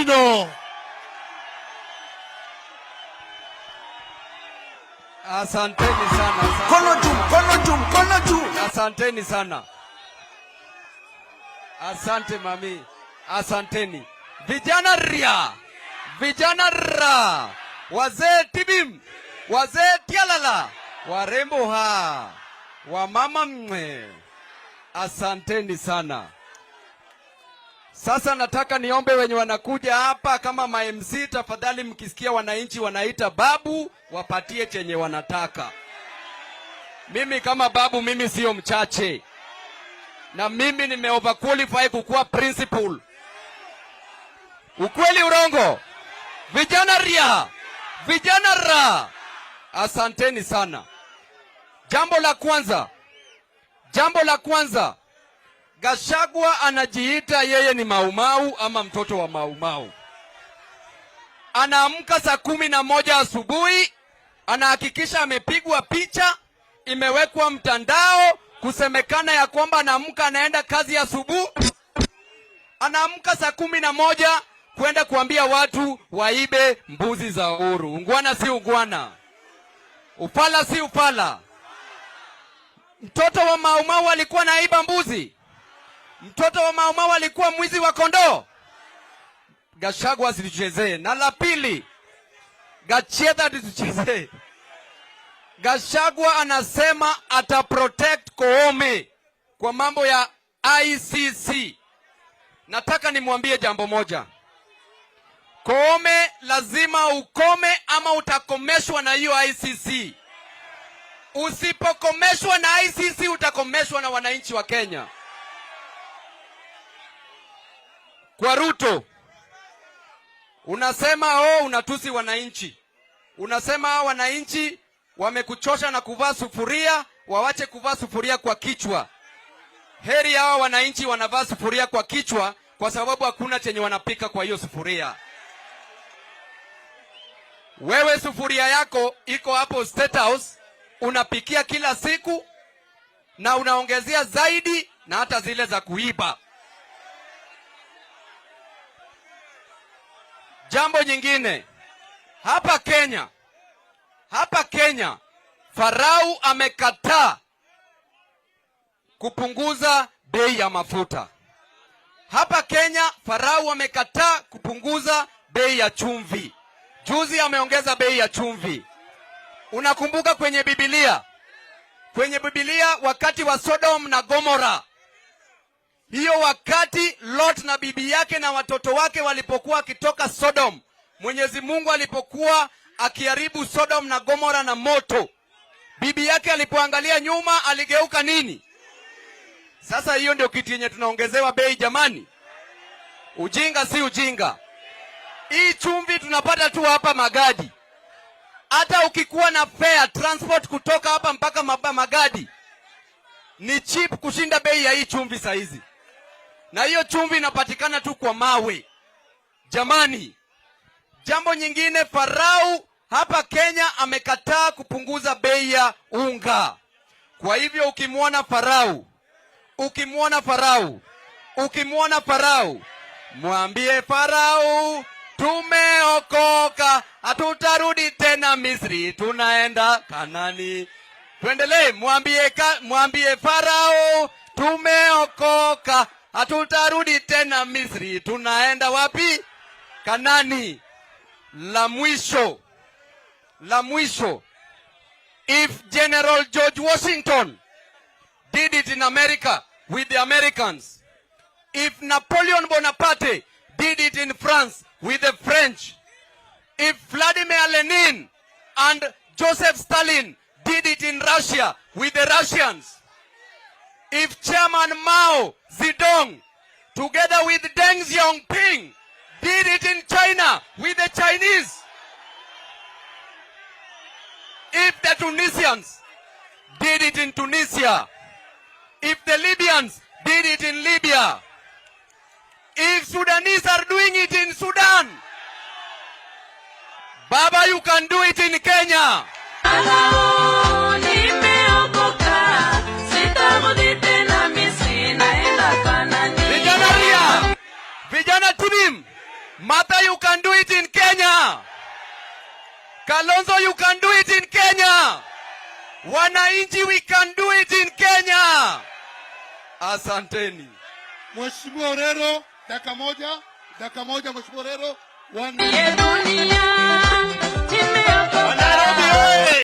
Owino. Asanteni sana. Mkono juu, mkono juu, mkono juu. Asanteni sana. Asante mami. Asanteni. Vijana ria. Vijana ra. Wazee tibim. Wazee tialala. Warembo ha. Wamama mwe. Asanteni sana. Sasa nataka niombe wenye wanakuja hapa kama ma MC, tafadhali mkisikia wananchi wanaita babu, wapatie chenye wanataka. Mimi kama babu, mimi sio mchache, na mimi nime overqualify kukuwa principal. Ukweli urongo? Vijana ria, vijana ra, asanteni sana. Jambo la kwanza, jambo la kwanza, Gachagua anajiita yeye ni Maumau ama mtoto wa Maumau. Anaamka saa 11 asubuhi, anahakikisha amepigwa picha, imewekwa mtandao, kusemekana ya kwamba anaamka anaenda kazi asubuhi. Anaamka saa 11 kwenda kuambia watu waibe mbuzi za Uhuru. Ungwana si ungwana, ufala si ufala. Mtoto wa Maumau alikuwa anaiba mbuzi? Mtoto wa Maumau alikuwa mwizi wa kondoo? Gachagua asituchezee. Na la pili, Gachagua asituchezee. Gachagua anasema ata protect Koome kwa mambo ya ICC. Nataka nimwambie jambo moja. Koome lazima ukome ama utakomeshwa na hiyo ICC. Usipokomeshwa na ICC utakomeshwa na wananchi wa Kenya. Kwa Ruto unasema oh, unatusi wananchi. Unasema hao wananchi wamekuchosha na kuvaa sufuria, wawache kuvaa sufuria kwa kichwa. Heri hawa wananchi wanavaa sufuria kwa kichwa kwa sababu hakuna chenye wanapika kwa hiyo sufuria. Wewe sufuria yako iko hapo State House, unapikia kila siku na unaongezea zaidi na hata zile za kuiba. Jambo nyingine, hapa Kenya Farao amekataa kupunguza bei ya mafuta. Hapa Kenya Farao amekataa kupunguza bei ya chumvi. Juzi ameongeza bei ya chumvi. Unakumbuka kwenye Biblia wakati wa Sodom na Gomora, hiyo wakati Lot na bibi yake na watoto wake walipokuwa wakitoka Sodom, Mwenyezi Mungu alipokuwa akiharibu Sodom na Gomora na moto, bibi yake alipoangalia nyuma aligeuka nini? Sasa hiyo ndio kitu yenye tunaongezewa bei jamani. Ujinga si ujinga. Hii chumvi tunapata tu hapa Magadi. Hata ukikuwa na fare transport kutoka hapa mpaka Magadi ni cheap kushinda bei ya hii chumvi saa hizi, na hiyo chumvi inapatikana tu kwa mawe jamani. Jambo nyingine, Farao hapa Kenya amekataa kupunguza bei ya unga. Kwa hivyo ukimwona Farao, ukimwona Farao, ukimwona Farao, mwambie Farao tumeokoka, hatutarudi tena Misri, tunaenda Kanani. Tuendelee, mwambie Farao tumeokoka, hatutarudi tena Misri, tunaenda wapi? Kanani. La mwisho, la mwisho, if General George Washington did it in America with the Americans, if Napoleon Bonaparte did it in France with the French, if Vladimir Lenin and Joseph Stalin did it in Russia with the Russians, if Chairman Mao Zedong together with Deng Xiaoping did it in China with the Chinese, if the Tunisians did it in Tunisia, if the Libyans did it in Libya, if Sudanese are doing it in Sudan, Baba, you can do it in Kenya. Nimeokoka, sitarudi tena Misri, naenda Kanani. Vijana ria, vijana tibim, Martha, you can do it in Kenya. Kalonzo, you can do it in Kenya. Wananchi, we can do it in Kenya. Asanteni. Mheshimiwa Orero, dakika moja, dakika moja, Mheshimiwa Orero. One Ye dunia.